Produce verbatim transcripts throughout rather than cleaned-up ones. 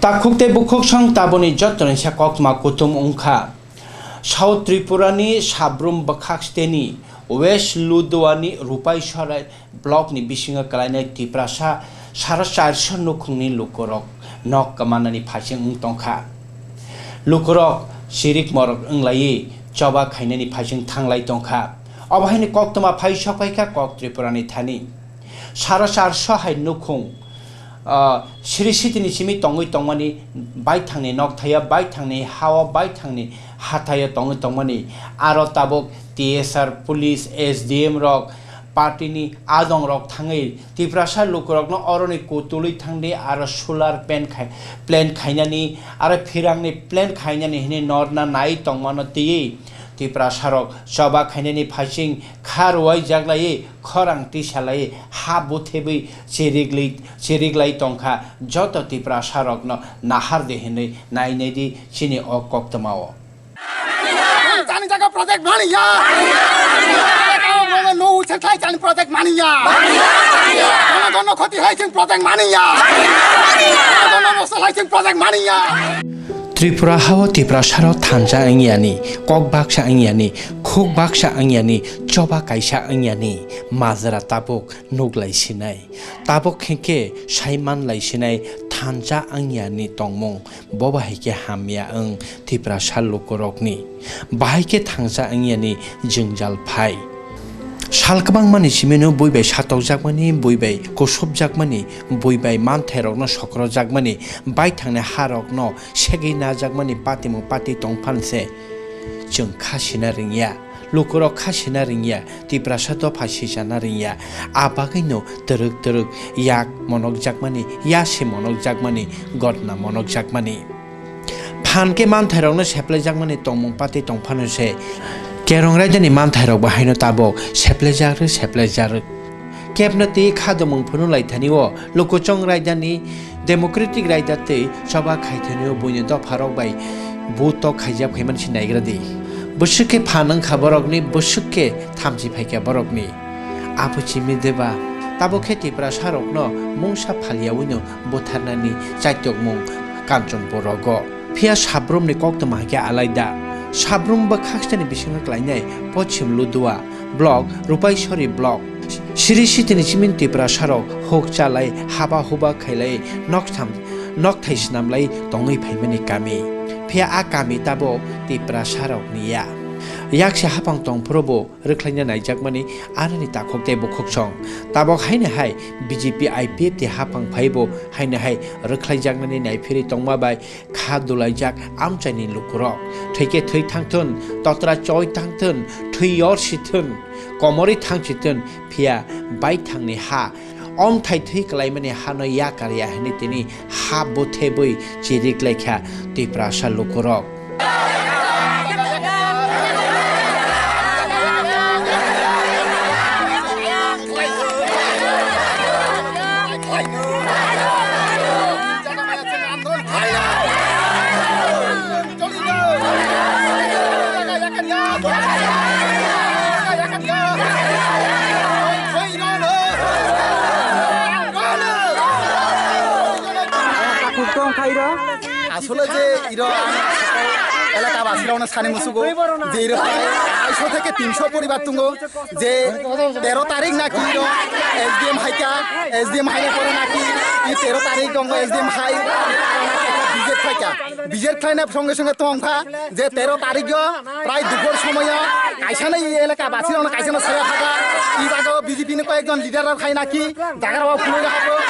Takhuk tei bukhuk song taboni joto ni sa koktma kutum wngkha. South Tripura ni Sabrum bwkhak steni West Ludua ni Rupaisora block ni bisingo kwlainai Tiprasa sara charso nukhung ni lukurok nok kwmanani phaising wng tongkha. Lukurok chirik morok wnglaiwi choba khainani phaising thanglai tongkha. Obo haini koktwma phai sokphaikha kok Tripura ni thani. Sara charso hai nukhung, ah, siri sitini simi tongwi tongmani, baithangni nokthaio, baithangni hao, baithangni hathaio tongwi tongmani, aro tabuk T S R, police, S D M rok, party ni adong rok thangwi Tiprasa lukurokno oroni kutulwi thangdi, aro solar pen khai-, plant khainani, aro phirangni plant khainani hwnwi norna nai tongmano twiwi Tiprasa rok choba khainani phaising kha rwai jaglaiwi khorang tisalai ha buthebwi chiriklai, chiriklai tongkha joto Tiprasa rokno nahar de hinwi nainai di chini o koktwmao. Chani jaga project mani ya. No se khai chani project mani ya. Jono jono khoti hai ching project mani ya. Jono jono nosto hai ching project mani ya. Tripura hao Tiprasarok thansa wngyani, kok baksa wngyani, khuk baksa wngyani, choba kaisa wngyani, majra tabuk nuklai sinai. Tabuk hinkhe sai manlai sinai thansa wngyani tongmung, bobo hai khe hamya wng Tiprasa lukurokni. Bahai khe thansa wngyani jwngjal phai. Sal kwbangmani simino bui bai satokjakmani, bui bai kusupjakmani, bui bai manthairokno sokrojakmani, baithangni harokno segwi najakmani patimung pati tongphan se chwng kha sina ringya. Lukurok kha sina ringya, Tiprasa dopha sisana ringya. A bagwino twrwk twrwk yak monokjakmani, ya se monokjakmani, gotna monokjakmani. Phan khe manthairokno seplaijakmani tongmung pati tongphano se. Kerong raidani manthairokbo haino tabuk seplaijak rw, seplaijak rw. Kebno twi kha domung phunuk lai thani o lukuchong raidani Democratic raida tei choba khaithanio buini dopharok bai bu tok khaijak phaimani se naigra di. Bwswk khe phan wngkha borokni, bwswk khe thamchi phaikha borokni. Abo chimi deba? Tabuk khe Tiprasarokno mungsa phalyawino butharnani chaitokmung Kanchanpur rogo. Phiya Sabrumni koktwma hai khe alaida. Sabrum bwkhaksteni bisingo klainai Pochim Ludua block, Rupaisori block. Siri sitini chimini Tiprasarok huk chalai, haba huba khailai, noktham, nokthai snamlai tongwi phaimani kami. Phiya a kami tabuk Tiprasarokni ya. Yakse haphang tongphuru bo rwkhlaina naijakmani anini takhuk tei bukhuk song. Tabuk haino hai B J P I P F T haphang phaibo haino hai rwkhlaijaknani naiphirwi tongma bai kha dulaijak amchaini lukurok. Thwikhe thwi thangthun, totra choi thangthun, thwi yorsi thun, komorwi thangsi thun, phiya baithangni ha, omthai thwi kwlaimani hano yakar ya hwnwi tini ha buthebwi chirik laikha Tiprasa lukurok. Asole je iro ang elaka basirokno sani musugo je iro prai aisho theke tinso poribar tongo. Je tero tarik naki iro S D M haika, S D M haina pore naki i tero tarik tongo S D M hai visit phaika. Visit khlaina songe songe tongkha je tero tarik o prai duphor somoyo kaisano i elaka basirokno kaisano saya phaga. I jaga o B J P ni koyekjon leader rok hai naki jaga rok phuloi rok prai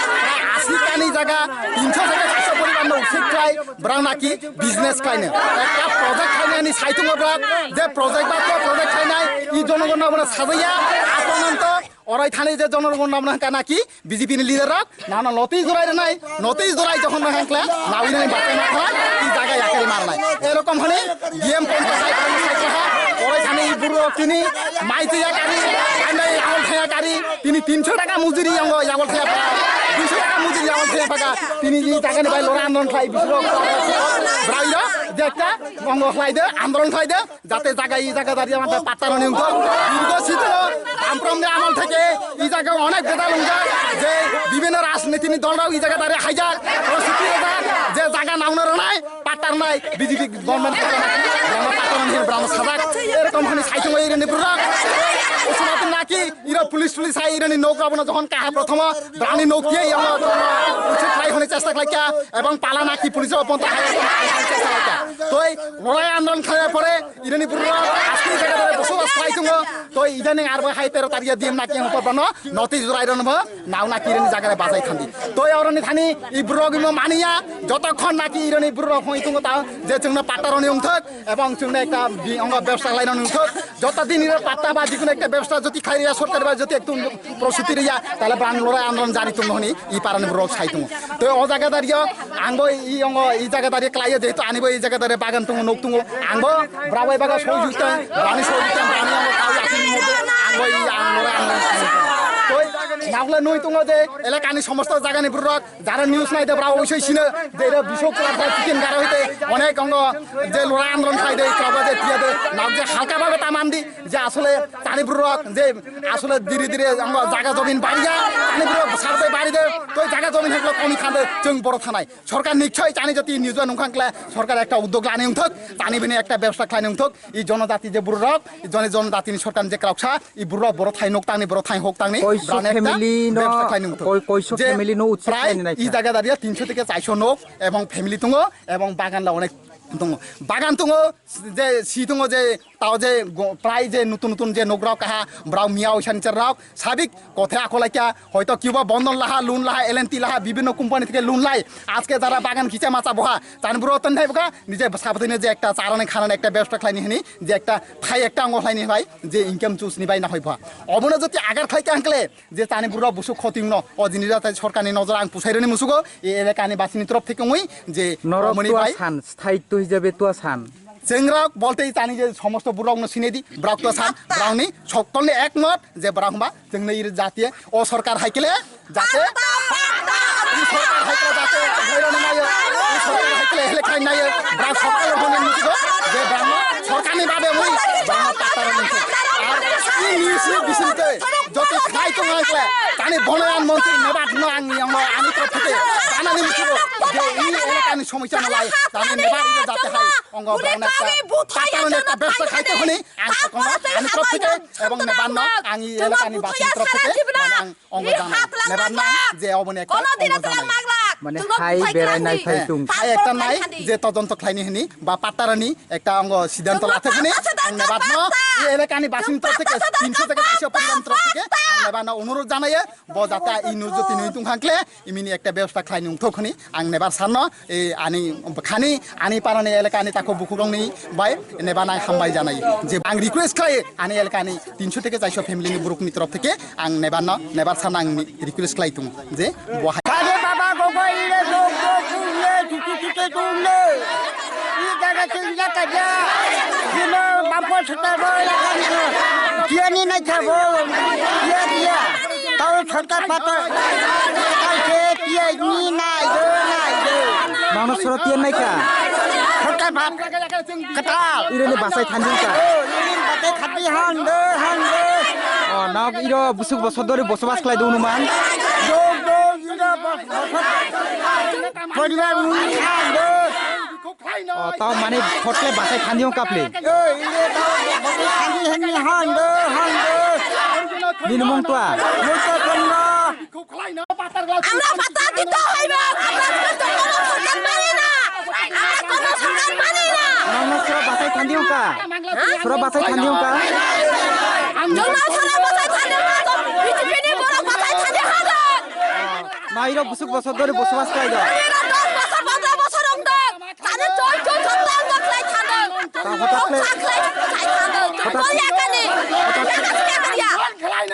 asi tani jaga tinso theke satsho poribar no usik khlai borok naki business khlaino. Ekta project khlainani saitongo borok je project ba to project khlainai i jonogon abono sajaya aponanto orai thani je jonogon abono hwnka naki B J P ni leader rok nana notice dorai rwnai, notice dorai jokhon rwkha hwnkhe nawi nani bathai ma kha i jaga yakari marnai. Erokom hwnwi D M Poncha sai kha, sai kha, orai thani i buru rok tini mai twi yakari, andai angol thaya kari, tini tinso taka mujuri yango yagol thaya phaga, duiso taka mujuri yagol thaya phaga, tini i jaga ni bai lora andolon khlai bisuro bwrai rok jekta ongo khlai de, andolon khlai de. Jate jaga i jaga dari amar patta roni wngkha. Dirgo sitro Bamprom ni amal theke i jaga onek bedal wngjak je bibhinno rajniti ni dol rok i jaga dari haijak. Oro sitro je jaga Nauna rwnai, patta rwnai, B J P government patta rwnai, brahma patta rwnai, brahma sajak, erokom hani saitung oi rwnai burok. Usuna tun naki, ira police police hai rwnai nok rabono johon kaha prothoma, brani nok ye yang uchit lai hone chesta khlai kya, ebong pala naki police o ponta hai chesta khlai kya. Toi, lorai andon khlai pore, Irani burro, askri jaga dare boso askrai tungo. Toi idani arba hai tero tariya diem naki ang upa bano, noti jurai ron bo, nau naki irani jaga re bazai khandi. Toi oroni thani, i burro gimo maniya, joto khon naki irani burro hoi tungo ta, je chungna patta roni ungthok, ebong chungna ekta bi ongo bebsa lai roni ungthok. Joto din ira patta ba jikun ekta bebsa joti khairiya sorkar ba joti ektu prositi riya, tale bran lorai andron jari tungo honi, i parani burro sai tungo. Toi o jaga dariyo, Angbo i ongo i jaga dari khlaiyo, jehetu anibo i jaga dari bagan tongo, nok tongo. Angbo brabai baga soi jutan, bani soi jutan, bani ongo kau yakin mode. Angbo i ang nore ang nore. Toi nagla nui tongo je elakani somosto jagani burok, jara news nai de brao oisoi sino, je ro bisok klar da chicken garo hite, onek ongo je lora andron khai de, kaba je tiya de, nag je halka babe tamandi, je asole tani burok, je asole dire dire ongo jaga jomin bariya, tani burok sarbe bari de, toi jaga jomin heklo komi khande, chwng boro thanai. Sorkar niksoi chani jati nijo nungkhang kle sorkar ekta uddog lani ungthok, chani bini ekta bebsa khlai ungthok, i jonojati je burok, i joni jonojati ni sorkar je krauksa, i burok boro thai nok tangni, boro thai hok tangni, Koiso brani ekta family no, bebsa khlai ungthok. Koi-, koiso Je family no utsa prai khlai nai i kha. Jaga daria tinso theke chaiso nok ebong family tongo, ebong bagan la onek tongo. Bagan tongo, je si tongo je tao je go-, prai je nutun nutun je nok rok kaha, brao miya oisan cher rok, sabik Kothe akolaikya, hoito kiuba bondon laha, loan laha, L and T laha, bibhinno company theke loan lai. Ajke jara bagan khicha macha boha, chani buro ton thai boha, nije sabotine je ekta charani khanani ekta bebsa khlaini hini, je ekta thai ekta ongo khlaini bai, je income source ni bai na hoi boha. Obono joti agar khlai khe angkle, je chani buro busuk khoti wngno, o jini jata sorkarni nojora ang pusairani musugo, e elekani basini torop theke wngwi, je Norok omoni tua bai. San, sthai tu hijabe tua san. Chengrok bolte tani je somosto burokno sinedi, brok to san, brokni sokkolni ekmot je brok hwnba chwngno iri jatiye o sorkar haikele jate, i sorkar haikele jate, hairano nayo, i sorkar haikele hele khai nayo, brok sokkol hwnwi nukgo je brokno sorkarni babe ui brokno pattaro nukgo. Ar i news ni bisingtwi joti khlai tong haikele tani bonoyan montri nebat no ang yang ani tropite banani nukgo je i elekani somosya no lai tani nebat jate hai. Ongo brang ekta pattano ekta bebsa khaite hwnwi ang kono ani torop theke ebong nebanno ang i elakani basini torop theke mane ang ongo janai nebanno je oboni ekta ongo janai. Mane hai berai nai phai tung. Hai ekta nai je todonto khlaini hwnwi ba pattarani ekta ongo siddhanto lathek hwnwi ang nebanno i elakani basini torop theke tinso theke chairso poribar torop theke ang nebanno onurod janai. Bo jata i nujoti nui tong hangkle imini ekta bebsa khlai nung thok hwnwi ang nebar sanno, e, ani khani ani parani elakani takho bukhurokni bai nebar nang hambai janai. Je ang request khlai ani elakani tinso theke chairso family ni burukni torop theke ang nebarno nebar sanno ang request khlai tong je bo hai. Kare baba gogo ire gog gog tung le tutu tutu tung le. I jaga ching ya ka ya. Jino bampo sota bo ya kan ko. Tiani na cha bo. Tia tia. Tau sorkar pato. Kai se tia ni nai do nai do. Mano soro tia nai ka. Sorkar pat. Katal. Ire ni basai thandi ka. Oh, ire ni basai thandi han do han do. Oh, na iro busuk boso dori bosobas khlai do numan. Do do iro bos bos. Poribar muni han do. O, tao mane photle basai thandi hong kaple. Ei, ire tao basai thandi hani hando, hando. Nini mung tua? Mung tua kono. Amra patta dito hoibo, amra dito hoibo, sorkar mane na. Amra kono sorkar mane na. Nang na sura basai thandi hong ka? Ha? Sura basai thandi hong ka? Jona sura basai thandi hong ka, B J P ni borok basai thandi hong ka. Nairok busuk bosor dori bosobas khlai do. Nairok dos bosor, pondro bosor wng do. Tani chol chol chol tang tang khlai thang do. Ta hotat khlai. Khlai thang do. Hotat. Chol yakani. Hotat. Yakani yakani ya.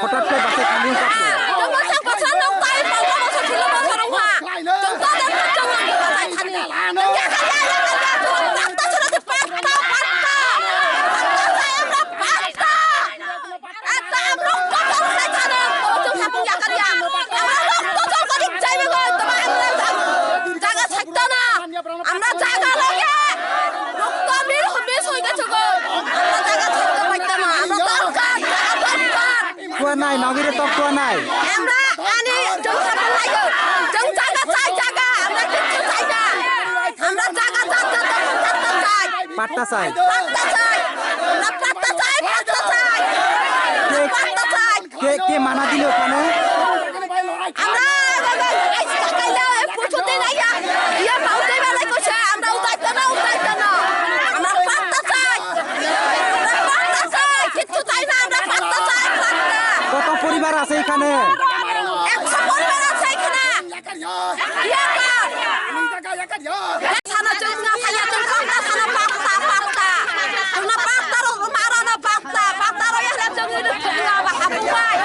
Hotat khlai basai thangwi kha. Chol bosor bosor nok tai pondro bosor, sulo bosor wng ha. Chol chol chol chol wng basai thani. Yakani yakani ya. Patta sura de patta, patta. Patta saya patta. Ekta ang rokto tong khai thano, tong tong thapung yakar ya. Ang rokto tong kori jaibe go, toma ang jaga thakto na. Amra jaga lage. Rokto mir hobe soi gechhe go. Amra jaga thakto paito na. Amra dorkar, jaga dorkar. Tua nai, nogire tok tua nai. Amra ani tong thapung lai go. Tong jaga chai jaga, amra kitchu chai na. Amra Patta chai. Patta chai. Patta chai, patta chai. Ke, patta chai. Ke, ke mana dile okhane? Amra, amra, amra, amra, amra, patta chai. Amra patta chai. Kichu chai na, amra patta chai, patta. কত পরিবার আছে এখানে? একশো পরিবার আছে এখানে। Yakar ya. Yakar. Yakar ya. Sana chwng na saya chwng kok na sana pakta, pakta. Chwng na pakta ro, mara na pakta, pakta ro ya na chwng ni chwng na ba hapung bai.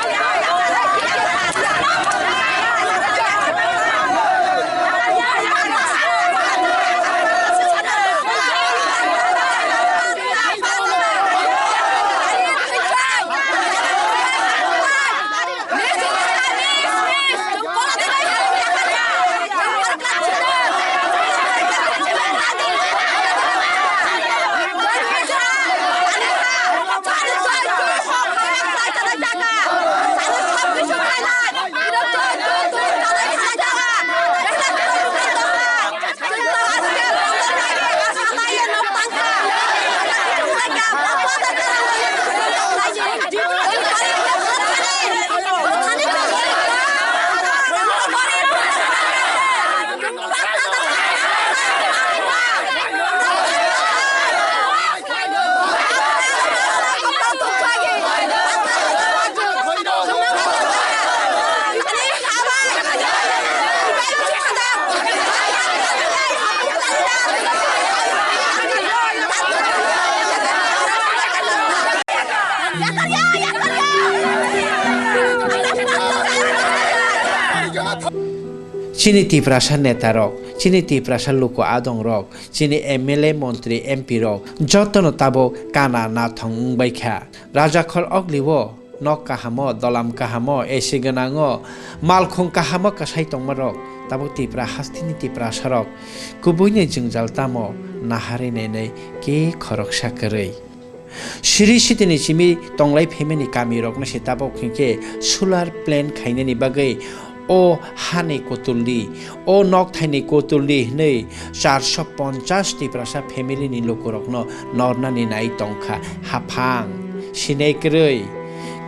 Chini Tiprasa netarok, chini Tiprasa luku adongrok, chini M L A, montri, M P rok jotono tabuk kana nathong wngbaikha. Rajakhol ogliwo nok kahamo, dolam kahamo, A C gwnango, malkhung kahamo kwsai tongmarok tabuk Tipra hasteni Tiprasarok kubuini jwngjal tamo naharwi nainai ke khoroksa kwrwi. Siri sitini simi tonglai phaimani kamirokno se tabuk hinkhe solar plant khainani bagwi o hani kutuldi, o nokthaini kutuldi hwnwi charso ponchas Tiprasa family ni lukurokno nornani nai tongkha haphang. Sinai kwrwi,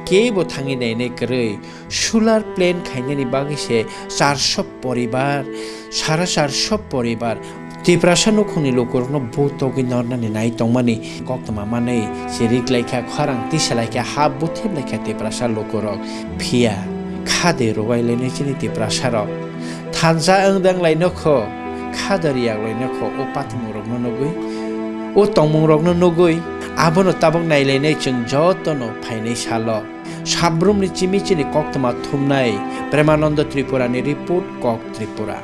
kebo thangwi nainai kwrwi, solar plant khainani bagwi se charso poribar, sara charso poribar Tiprasa nukhungni lukurokno butogwi nornani nai tongmani koktwma manwi se riklaikha, khorang tisalaikha, ha butheplaikha Tiprasa lukurok. Phiya khade rwailainai chini Tiprasarok. Thanja wng danglaino kho, khada riyaklaino kho, o patimungrokno nugwi, o tongmungrokno nugwi, abono tabuk nailainai chwng jotono phainai salo. Sabrumni chimi chini koktwma thumnai. Premananda Tripurani report, Kok Tripura.